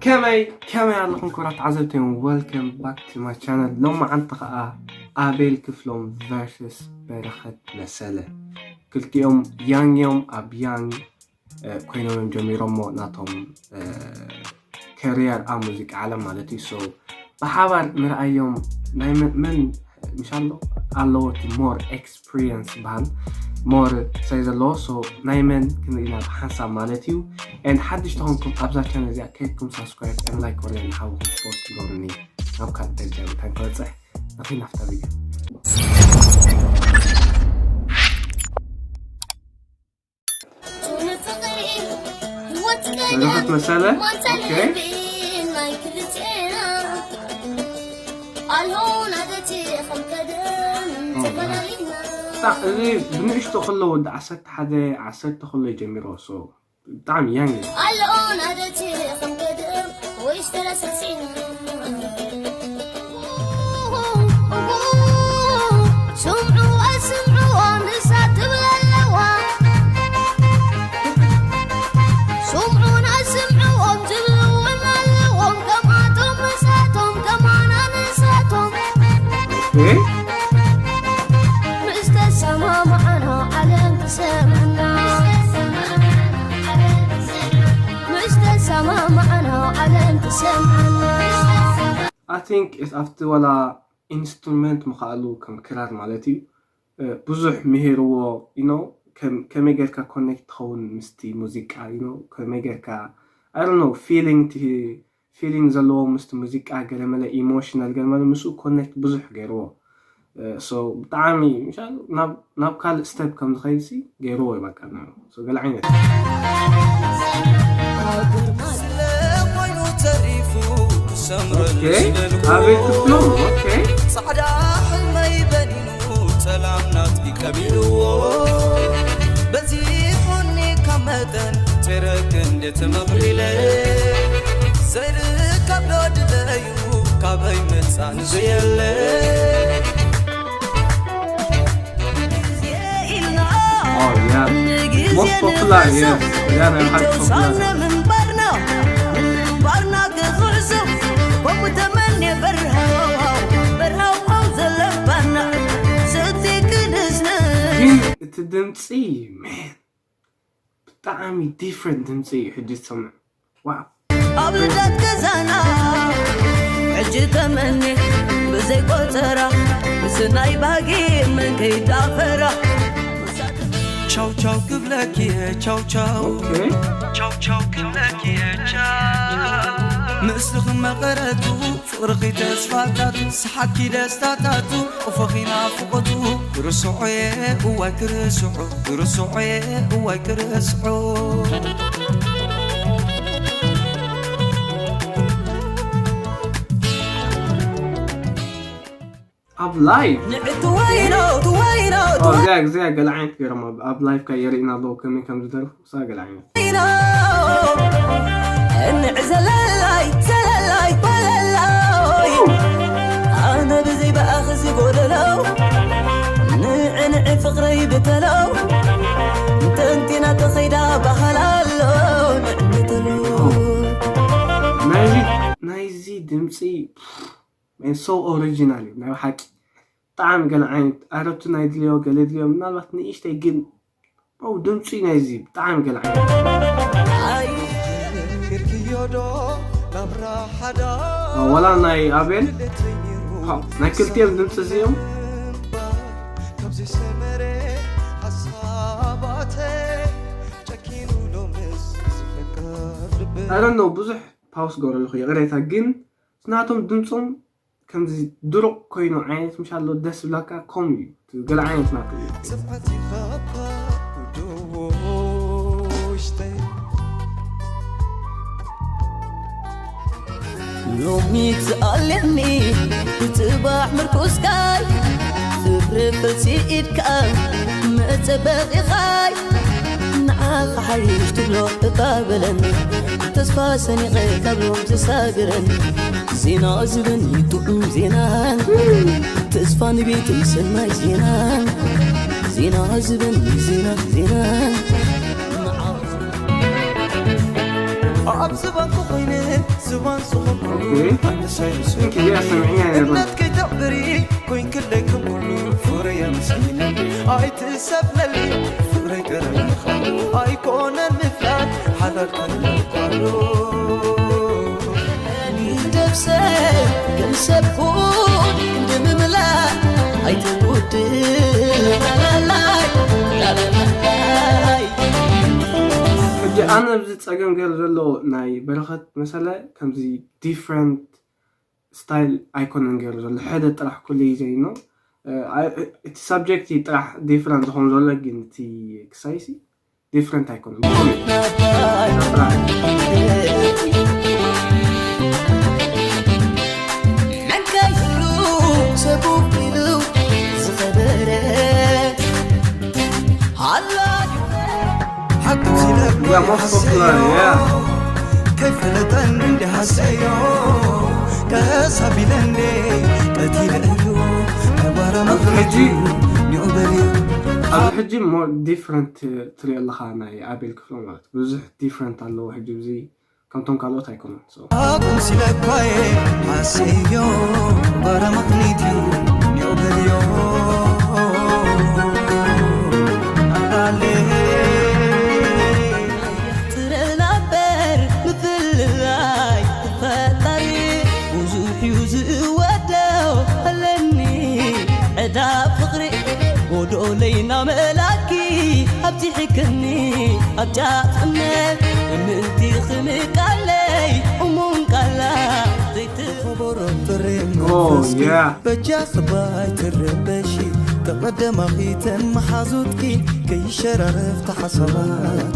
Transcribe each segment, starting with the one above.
ከመይ ከመይ ኣለኹም ክቡራት ተዓዘብቲ? Welcome back to my channel። ሎማዓንቲ ከዓ ኣቤል ክፍሎም versus በረኸት መሰለ፣ ክልቲኦም ያንግ እዮም። ኣብ ያንግ ኮይኖም እዮም ጀሚሮሞ ናቶም career ኣብ ሙዚቃ ዓለም ማለት እዩ። So ብሓባር ንርኣዮም ናይ መን መን ምሻሎ ኣለዎ እቲ more experience በሃል more ሳይ ዘለዎ። So ናይ መን ክንርኢ ኢና ብሓንሳብ ማለት እዩ። And ሓድሽ ተኾንኩም ኣብዛ ቻነል እዚኣ ከይድኩም subscribe and like ወርደ ንሓውኹም support ትገብሩኒ ናብ ካልእ ደረጃ እንታይ ክበፅሕ። ኣኺ ናፍታ ቪድዮ በረኸት መሰለ። ኦኬ። ታ- እዚ ብንእሽቶ ከሎ ወዲ ዓሰርተ ሓደ ዓሰርተ ከሎ ጀሚሮ። So ብጣዕሚ ያንግ እዩ። ስምዑዋ ስምዑዋ ንሳ ትብል ኣለዋ። ስምዑና ስምዑዎም ዝብሉ እውን ኣለዎም። ከማቶም ምሳቶም ከማና ንሳቶም ኦኬ። ምስ ተሰማማዕና ዓለም ትሰምዕና። ምስ ተሰማማዕና ዓለም ትሰምዕና። I think ኣብቲ ዋላ ኢንስትሩመንት ምኽኣሉ ከም ክራር ማለት እዩ ብዙሕ ምሂርዎ። ከመይ ጌርካ ኮኔክት ትኸውን ምስቲ ሙዚቃ ከመይ ጌርካ I don't know feeling ቲ feeling ዘለዎ ምስቲ ሙዚቃ ገለመለ ኢሞሽናል ገለመለ ምስኡ ኮኔክት ብዙሕ ገይርዎ። So ብጣዕሚ ምሻል ናብ ካልእ ስቴፕ ከም ዝኸይድ ሲ ገይርዎ እዩ በቃ። ገለ ዓይነት ኮይኑ ተሪፉ ክሰምረሉ ዝበልዎ ኣቤት ክፍሎም ኦኬ ጻዕዳ ሕልመይ በኒኑ ሰላም ናትኪ ከቢልዎ በዚሑኒ ካብ መጠን ቴረክ እንዴት መቕሊለ ዘይርከብ ዶ ድለዩ ካበይ መጻን ዘየለ Oh, yeah. Most popular, yes. Yeah, ናይ ሓቂ popular. ምንባርና ምንባርና ክኽዕዞ ከምኡ ተመንየ በርሃው በርሃው ዘለባና ስቲ ክንስነ ግን እቲ ድምፂ man ብጣዕሚ different ድምፂ እዩ ሕጂ ዝሰምዕ። Wow. ኣብ ልደት ገዛና ሕጂ ተመኒ ብዘይ ቆፀራ ምስ ናይ ባህጊ መን ከይዳፈራ ቻው ቻው ክብለኪ ቻው ቻው Okay. ቻው ቻው ክብለኪ ቻው ምስልኺ መቐረቱ ፍቕርኺ ተስፋታቱ ሰሓቂ ደስታታቱ እፎኺ ናፍቆቱ ክርስዖ እየ እዋይ ክርስዖ ክርስዖ እየ እዋይ ክርስዖ ኣብ ላይቭ ንዕትወይኖ ትወይኖ እዚኣ እዚኣ ገለ ዓይነት ገይሮም ኣብ- ኣብ ላይቭ ካ የርእና ኣለዉ ከመይ ከም ዝደርፉ እሳ ገለ ዓይነት እንዕ ዘለላይ ዘለላይ ወለላይ ኣነ ብዘይ ብኣኺ ዝጎደለው ንዕንዕ ፍቕረይ ብተለው እንተንቲና ተኸይዳ ባህል ኣሎ ንዕንተሉ ናይዚ ናይዚ ድምፂ so original እዩ ናይ ሓቂ ብጣዕሚ ገለ ዓይነት ኣረብቲ ናይ ድልዮ ገለ ድልዮ ምናልባት ንእሽተይ ግን ው ድምፂ ናይዚ ብጣዕሚ ገለ ዓይነት ዋላ ናይ ኣቤል ናይ ክልቲኦም ድምፂ እዚኦም I don't know ብዙሕ ፓውስ ገብረ ኣለኹ ይቕሬታ ግን ናቶም ድምፆም ከምዚ ድሩቕ ኮይኑ ዓይነት ምሻሎ ደስ ዝብላካ ከምኡ እዩ እቲ ገለ ዓይነት ናቱ እዩ ጽብዓት ይኸባ ውሽጠይ ሎሚ ትኣልኒ ብጽባሕ ምርኩስካይ ፍቅሪ ፈልሲ ኢድካ መጸበቒኻይ ንዓኻ ሓይሽ ትብሎ እባ በለኒ ተስፋ ሰኒቐ ካብ ሎም ዘሳግረኒ ዜና ዝበኒ ጥዑም ዜና ተስፋ ንቤተይ ሰናይ ዜና ዜና ዝበኒ ዜና ዜና ኣብ ዝባንኩ ኮይነ እዚኣ ሰሚዕና ነርና። እናትከይ ተዕብሪ ኮይንክለይ ከም ኩሉ ፍረ የምስልኒ ኣይትሰፍለሊ ፍቕረይ ጥራይ ምዃኑ ኣይኮነን ምፍላጥ ሓዳር ከለኳሉ ደብሰ ከም ሰብ ኩን ንምምላእ ኣይትውድእ ላላላይ ላላላይ ሕጂ ኣነ ኣብዚ ፀገም ገይሩ ዘሎ ናይ በረኸት መሰለ ከምዚ ዲፍረንት ስታይል ኣይኮነን ገይሩ ዘሎ ሓደ ጥራሕ ኩሉ እዩ ዘይኖ እቲ ሳብጀክት ጥራሕ ዲፍረንት ዝኸውን ዘሎ ግን እቲ ክሳይሲ ዲፍረንት ኣይኮነን መንካይሉ ሰቡብ ኢሉ ዝኸበረ ሃላ Yeah, most popular, yeah. ከይፈለጠን እንዲሃሰዮ ተሳቢለ እንዴ ቀቲለሉ ኣብዚ ሕጂ ኒዑበልዩ ኣብዚ ሕጂ ሞር ዲፍረንት ትሪኦ ኣለኻ ናይ ኣቤል ክፍሎ ማለት ብዙሕ ዲፍረንት ኣለዎ ሕጂ እዚ ከምቶም ካልኦት ኣይኮኑን so ኣቁምሲለኳየ ሃሰዮ ባራ ምኽኒት እዩ ኒዑበልዮ ኣላለ ጥረና እምበር ምፍልላይ ፈጣሪ ብዙሕ እዩ ዝእወደው ኣለኒ ዕዳ ፍቕሪ ጎዶለይ እናመላኪ ኣብዚሕክኒ ኣብ ጫፍ እምነት ምእንቲ ክምቃለይ እሙን ቃላ ዘይትኽብሮ ጥሪ Oh, yeah. በጃ ጽባይ ትረበሺ ተቐደማኺ ተመሓዙትኪ ከይሸራረፍ ተሓሳባት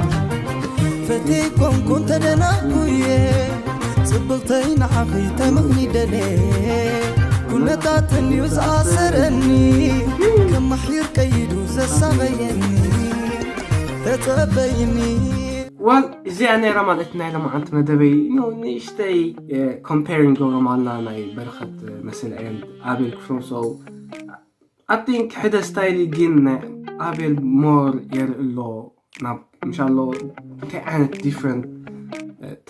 ፈቴ ኮንኩን ተደናኩየ ጽብቕተይ ንዓኺ ተመኽኒ ደለ ኩነታትን እዩ ዝኣሰረኒ ከማሕይር ቀይዱ ዘሳቐየኒ ተጸበይኒ ዋል እዚኣ ነይራ ማለት ናይ ሎማዓንቲ መደበይ ኖ ንእሽተይ ኮምፔሪንግ ገብሮም ኣልና ናይ በረኸት መሰለ and ኣቤል ክፍሎም so I think ሕደ ስታይል ግን ናይ ኣቤል ሞር የርኢ ኣሎ ናብ ምሻሎ እንታይ ዓይነት different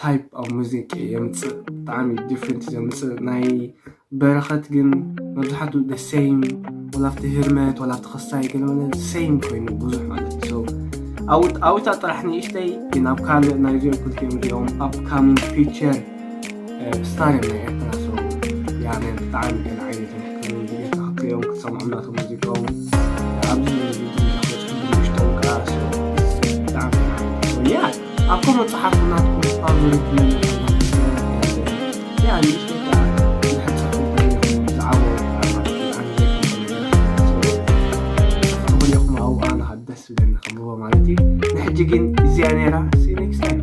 type of music የምፅእ ብጣዕሚ different ዘምፅእ ናይ በረኸት ግን መብዛሕትኡ the same ወላ ኣብቲ ህርመት ወላ ኣብቲ ክሳይ ገለመለ same ኮይኑ ብዙሕ ማለት እዩ so ኣውት ኣውታ ጥራሕ ንእሽተይ ግን ኣብ ካልእ ናይዚኦም ክልቲኦም እዚኦም upcoming future star እዮም ናይ ኤርትራ so ያነ ብጣዕሚ ገለ ዓይነት እዮም ከም ቪድዮ ክትሪኦም ክትሰምዖም ናቶም ሙዚቃኦም ኣብዚ ቪድዮ ዝሓወፅኩ ብንእሽቶም ከዓ so ብጣዕሚ yeah ኣብ ኮመንት ፀሓፉ ናትኩም ፋቮሪት መን ያ ንእሽተይ ከዓ ዝሕፀፉ ዝዓበሩ ከዓ ማለት እዩ ኣነ ዘይፈልጦ ነገር ትኽእሉ ኢኹም ኣብኡ ኣነ ከዓ ደስ ዝብለኒ ከንብቦ ማለት እዩ ንሕጂ ግን እዚኣ ነይራ see you next time